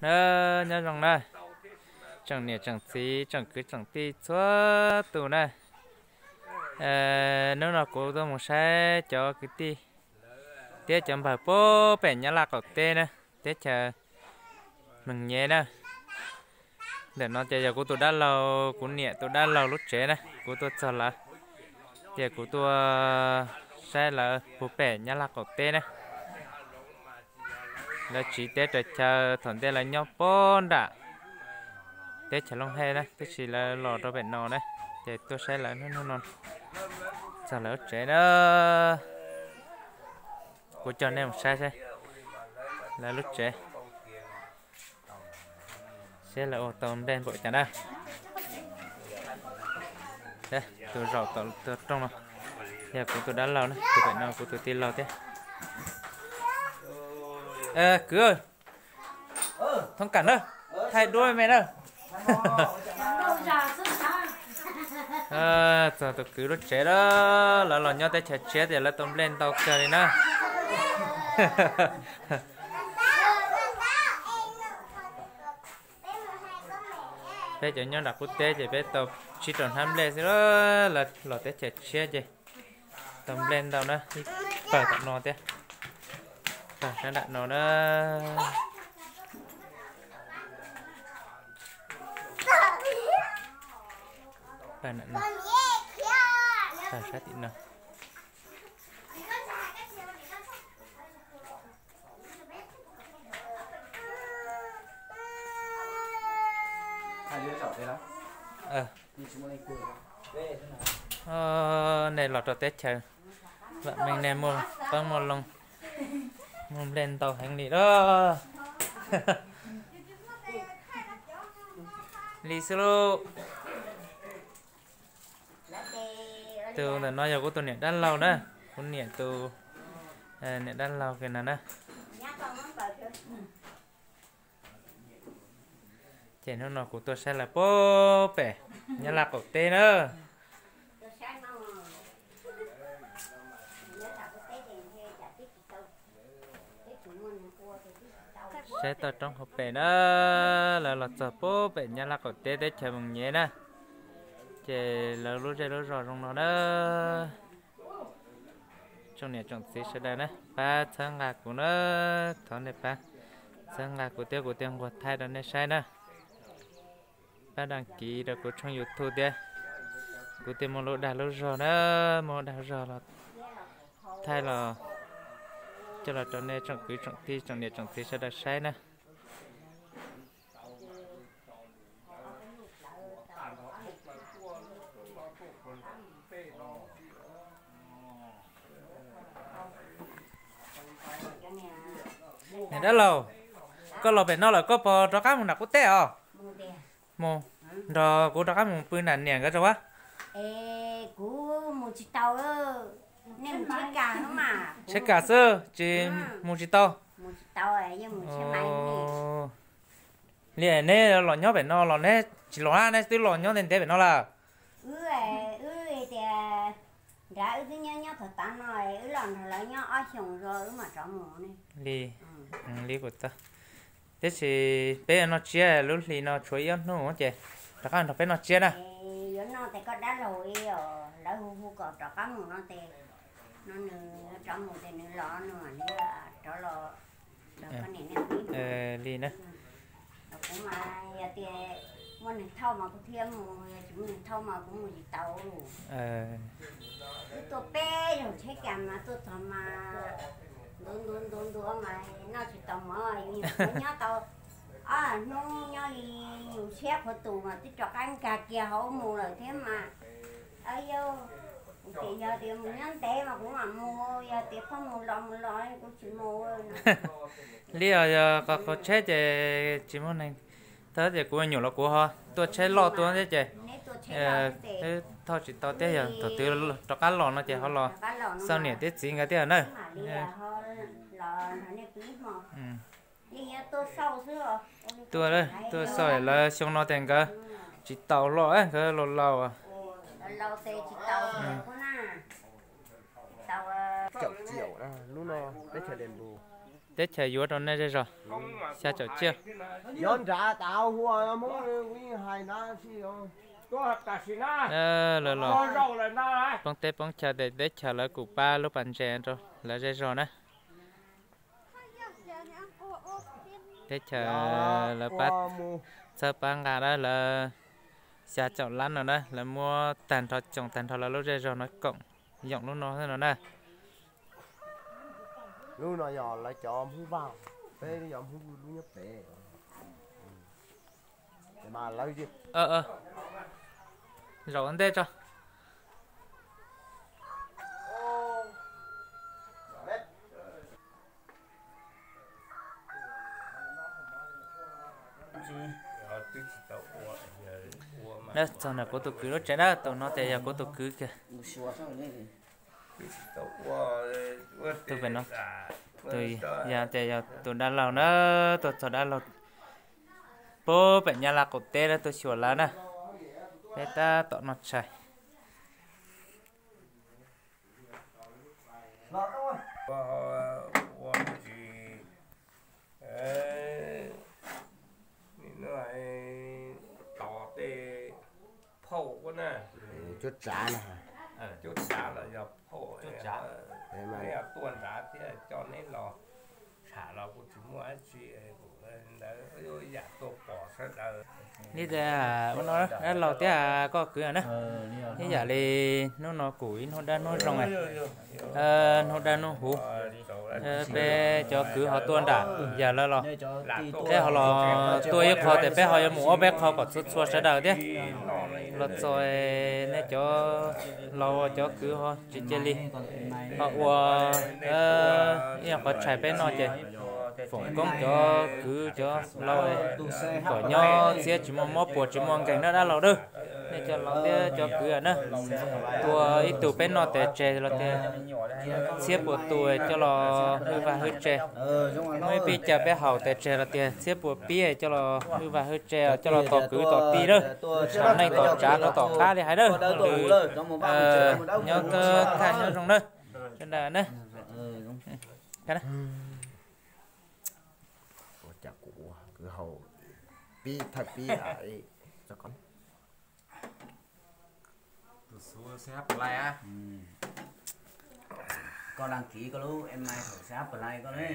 Na, nyob zoo na, tsoom niam tsoom txiv tsoom kwv tsoom tij txhua tus na. Hnub no kuv tuaj mus saib cov kwv tij thiab cov npawg puag pem Nyab Laj qaum teb na, teb chaws Mees Nyem na. Ntawm no ces yog kuv tus dab laug, kuv niam tus dab laug lub tsev na, kuv tuaj txog lawv, ces kuv tuaj saib lawv puag pem Nyab Laj qaum teb na. Lawv tsiv teb raws chaw, thaum ntej lawv nyob puag nram teb chaws Looj Hej na, tab sis lawv los rau pem no na, ces tuaj saib lawv hnub no txog lawv lub tsev na. Kuv coj nej mus saib saib lawv lub tsev, saib lawv ua tau nplej npaum cas na. Tus zaum tom tus rooj no yog kuv tus dab laug na, tus pem no kuv tus tij laug thiab. Kwv, thoob kam na, thaij duab me na. Txog tus kwv lub tsev lawm, lawv los nyob teb chaws tshiab tias lawv tau nplej ntau kawg li na. Peb cov nyob nram qub teb ces peb tau tsib rau hnab nplej xwb, lawv los teb chaws tshiab ces tau nplej ntau na, ib pawg tom no thiab, pawg sab nram no na. Pawg nram no, pawg sab tim no. Nej los rau teb chaws vam meej, nej muaj qoob muaj loo, muaj nplej ntau heev li lawm. Li xwb lauj. Tus ntawm no yog kuv tus niam dab laug na, kuv niam tus, niam dab laug kiag no na. Ces hnub no kuv tuaj saib lawv puag pem Nyab Laj qaum teb na. Saib toj roob hauv pes na, lawv los txog puag pem Nyab Laj qaum teb teb chaws Moos Nyev na, ces lawv lub zej lub zos zoo no na. Tsoom niam tsoom txiv sawv daws na, pab txhawb nqa kuv na, thov nej pab txhawb nqa kuv thiab kuv thiaj nquag thaij rau nej saib na. Pab đăng ký rau kuv tshooj YouTube thiab, kuv thiaj muaj lub dag lub zog na, muaj lub dag zog los thaij los coj los rau nej tsoom kwv tsoom tij tsoom niam tsoom txiv sawv daws saib na. Niam dab laug, koj los pem no lawm koj puas rov qab mus nram qub teb os? Mus nrog kuv rov qab mus pw nram niam nkawd tso as. Tsheb kas xwb tsis mus tsis tau. Li neb los nyob pem no los neb tsis los na, neb twb los nyob ntev ntev pem no lawm? Nrad wb twb nyob nyob tom tav no, wb los nrog lawv nyob ob xyoos zoo wb mam rov mus ne. Li, li kuv tau. Tiam sis peb noj tsiab lub hli no tshuav ib ob hnub ces rov qab nrog peb noj tsiab na. Yuav noj tes koj dab laug li os, lawv hu hu kom rov qab mus no tes, no nws rov mus tes nws los nws mam li rov los. Li na. Kuv mas yog tias muaj neeg thauj mas kuv thiaj mus, yog tsis muaj neeg thauj mas kuv mus tsis tau. Wb tuaj peb zaug tsheb kas mas tuaj txog mas ntuav ntuav ntuav ntuav mas noj tsis tau mov, yus nyob tau ob hnub nyob li yus siab qhuav tus mas twb rov qab nkag kiag hauv mus lawm thiab mas. Yog tias mus nyob ntev mas kuv mam mus, yog tias pheej mus los mus los kuv tsis mus. Li os, yog qhov qhov tsheb ces tsis muaj neeg thauj ces kuv nyuam los kuv ho tuaj tsheb loj tuaj thiab ces wb thauj tsis tau thiab, yog thaum twg rov qab los no ces ho los xauj niam thiab txiv nkawd thiab na. Tuaj, tuaj xauj lawv xyoo no ces nkawd tsis tau los, nkawd laus laus. Caum ciaum na, lub no teb chaws Dej Npus. teb chaws yuav rau nej zej zog xya caum tsiaj. Lawv los poob teb poob chaw tes teb chaws lawv kuj pab lub pas ntses rau lawv zej zog na. Teb chaws lawv pab txhawb pab nqa na, lawv xya caum lab no na, lawv muab tag nrho, tsoom tag nrho lawv lub zej zog no koom yoom lub no xwb no na. Lub no yog lawv cov Hmoob Vaj, peb yog Hmoob Vwj lub nyob pem. Zaum ua ntej tso. Txog ntawm kuv tus kwv lub tsev na, tus no tias yog kuv tus kwv kiag. Tus pem no, tus yog tias yog tus dab laug na, tuaj txog dab laug puag pem Nyab Laj qaum teb na, tuaj xyuas lawv na. Peb tab tom noj tshais. Tos tej phauj na, cuab tsav na, cuab tsav los yog phauj, neb tuaj nrad thiab coj neb los tsham los kuj tsis muaj dab tsi, ntawd yam tuaj pom sawv daws. Ib tias ua no, dab laug thiab koj kwv na, ib yam li hnub no kuj ib hnub dab hnub zoo, hnub dab hnub huv, peb cov kwv ho tuaj nram yam lawv los, peb ho los tuaj ib qho tes peb ho yuav mus ob peb qho kom txhua txhua sawv daws thiab. Los txog nej cov laus cov kwv ho tsis cia li ho ua ib qhov tshais peb noj ces foom koob cov kwv cov laus kom nyob txhiab tsis muaj mob puas tsis muaj nkeeg na dab laug na. Nej cov laus thiab cov kwv na, tua ib tug peb noj tes tseg los tias txhiab puas tus coj los hwj vaj hwj tse. Muaj ib pib caw peb haus tes tseg los tias txhiab puas pib coj los hwj vaj hwj tse, coj los tos kwv tos tij na, tom neej tom tsav rau tom qab li hais na. Nyob kawg kaj nyob zoo na. Sawv daws na. Ua cas kuv ua kwv haus pib thawj pib. Koj đăng ký koj lub email thaum sab play koj ne.